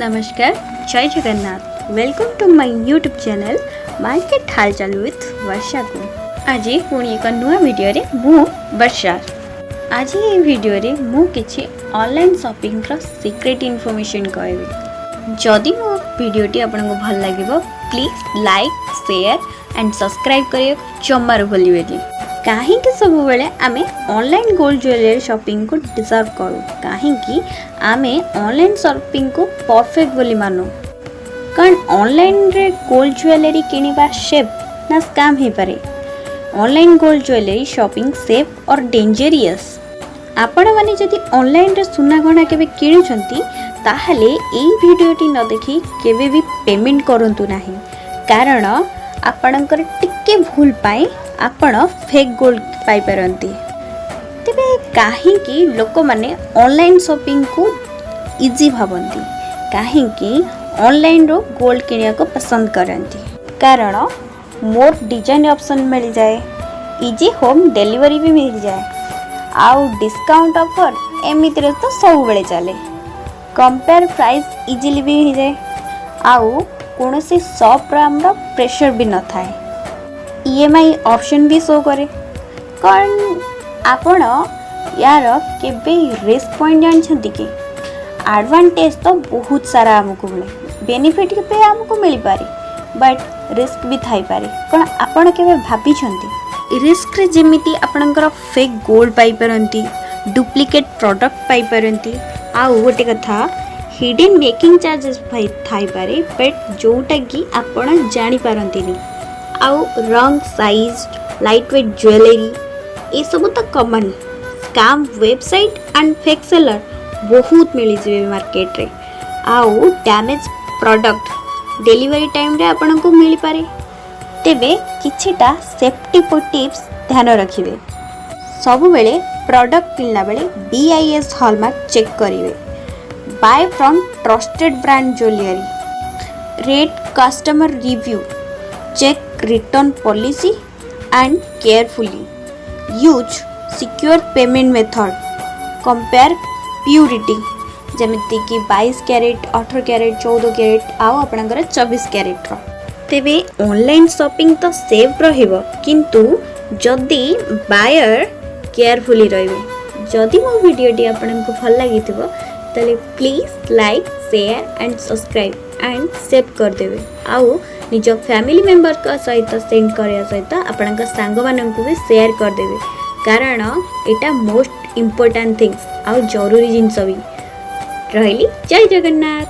ନମସ୍କାର, ଜୟ Jagannath. Welcome to my YouTube channel market ହାଲଚାଲ with ବର୍ଷାକୁ। ଆଜି ପୁଣି ଏକ ନୂଆ ଭିଡ଼ିଓରେ ମୁଁ ବର୍ଷା। ଆଜି ଏହି ଭିଡ଼ିଓରେ ମୁଁ କିଛି ଅନଲାଇନ୍ ସପିଂର ସିକ୍ରେଟ୍ ଇନଫର୍ମେସନ୍ କହିବି। ଯଦି ମୋ ଭିଡ଼ିଓଟି ଆପଣଙ୍କୁ ଭଲ ଲାଗିବ, please like, share and subscribe କରିବାକୁ ଜମାରୁ ଭୁଲିବେନି। କାହିଁକି ସବୁବେଳେ ଆମେ ଅନଲାଇନ୍ ଗୋଲ୍ଡ ଜୁଏଲାରୀ ସପିଂକୁ ଡିଜର୍ଭ କରୁ? କାହିଁକି ଆମେ ଅନଲାଇନ୍ ସପିଂକୁ ପରଫେକ୍ଟ ବୋଲି ମାନୁ? କାରଣ ଅନଲାଇନ୍ରେ ଗୋଲ୍ଡ ଜୁଏଲାରୀ କିଣିବା ସେଫ୍ ନା ସ୍କାମ୍ ହେଇପାରେ? Online gold jewellery shopping, safe or dangerous? ଆପଣମାନେ ଯଦି ଅନଲାଇନ୍ରେ ସୁନା ଗହଣା କେବେ କିଣୁଛନ୍ତି, ତାହେଲେ ଏଇ ଭିଡ଼ିଓଟି ନ ଦେଖି କେବେ ବି ପେମେଣ୍ଟ କରନ୍ତୁ ନାହିଁ, କାରଣ ଆପଣଙ୍କର ଟିକେ ଭୁଲ ପାଇଁ ଆପଣ ଫେକ୍ ଗୋଲ୍ଡ ପାଇପାରନ୍ତି। ତେବେ କାହିଁକି ଲୋକମାନେ ଅନଲାଇନ୍ ସପିଂକୁ ଇଜି ଭାବନ୍ତି? କାହିଁକି ଅନଲାଇନ୍ରୁ ଗୋଲ୍ଡ କିଣିବାକୁ ପସନ୍ଦ କରନ୍ତି? କାରଣ ମୋର୍ ଡିଜାଇନ୍ ଅପସନ୍ ମିଳିଯାଏ, ଇଜି ହୋମ୍ ଡେଲିଭରି ବି ମିଳିଯାଏ, ଆଉ ଡିସକାଉଣ୍ଟ ଅଫର୍ ଏମିତିରେ ତ ସବୁବେଳେ ଚାଲେ। କମ୍ପେୟାର ପ୍ରାଇସ୍ ଇଜିଲି ବି ହେଇଯାଏ, ଆଉ କୌଣସି ସପ୍ର ଆମର ପ୍ରେସର୍ ବି ନଥାଏ। ଇଏମ୍ଆଇ ଅପସନ୍ ବି ଶୋ କରେ। କ'ଣ ଆପଣ ୟାର କେବେ ରିସ୍କ ପଏଣ୍ଟ ଜାଣିଛନ୍ତି କି? ଆଡ଼ଭାଣ୍ଟେଜ୍ ତ ବହୁତ ସାରା ଆମକୁ ମିଳେ, ବେନିଫିଟ୍ ବି ଆମକୁ ମିଳିପାରେ, ବଟ୍ ରିସ୍କ ବି ଥାଇପାରେ। କ'ଣ ଆପଣ କେବେ ଭାବିଛନ୍ତି? ରିସ୍କରେ ଯେମିତି ଆପଣଙ୍କର ଫେକ୍ ଗୋଲ୍ଡ ପାଇପାରନ୍ତି, ଡୁପ୍ଲିକେଟ୍ ପ୍ରଡ଼କ୍ଟ ପାଇପାରନ୍ତି, ଆଉ ଗୋଟେ କଥା, ହିଡେନ୍ ମେକିଂ ଚାର୍ଜେସ୍ ଥାଇପାରେ, ବଟ୍ ଯେଉଁଟାକି ଆପଣ ଜାଣିପାରନ୍ତିନି, ଆଉ wrong size, light weight jewellery ଏସବୁ ତ common. Scam website and fake seller ବହୁତ ମିଳିଯିବେ ମାର୍କେଟରେ, ଆଉ ଡ୍ୟାମେଜ୍ ପ୍ରଡ଼କ୍ଟ ଡେଲିଭରି ଟାଇମ୍ରେ ଆପଣଙ୍କୁ ମିଳିପାରେ। ତେବେ କିଛିଟା ସେଫ୍ଟି ଟିପ୍ସ ଧ୍ୟାନ ରଖିବେ। ସବୁବେଳେ ପ୍ରଡ଼କ୍ଟ କିଣିଲା ବେଳେ ବିଆଇଏସ୍ ହଲମାର୍କ ଚେକ୍ କରିବେ। Buy from trusted brand jewellery, read customer review, check return policy and carefully, use secure payment method, compare purity, ଯେମିତିକି 22 କ୍ୟାରେଟ୍, 18 କ୍ୟାରେଟ୍, 14 କ୍ୟାରେଟ୍ ଆଉ ଆପଣଙ୍କର 24 କ୍ୟାରେଟ୍ର। ତେବେ ଅନଲାଇନ୍ ସପିଂ ତ ସେଫ୍ ରହିବ, କିନ୍ତୁ ଯଦି ବାୟର କେୟାରଫୁଲି ରହିବେ। ଯଦି ମୋ ଭିଡ଼ିଓଟି ଆପଣଙ୍କୁ ଭଲ ଲାଗିଥିବ, ତାହେଲେ please like, share and subscribe and save କରିଦେବେ, ଆଉ ନିଜ ଫ୍ୟାମିଲି ମେମ୍ବରଙ୍କ ସହିତ ସେଣ୍ଡ କରିବା ସହିତ ଆପଣଙ୍କ ସାଙ୍ଗମାନଙ୍କୁ ବି ସେୟାର କରିଦେବେ, କାରଣ ଏଇଟା ମୋଷ୍ଟ ଇମ୍ପୋର୍ଟାଣ୍ଟ ଥିଙ୍ଗସ୍ ଆଉ ଜରୁରୀ ଜିନିଷ ବି। ରହିଲି, ଜୟ ଜଗନ୍ନାଥ।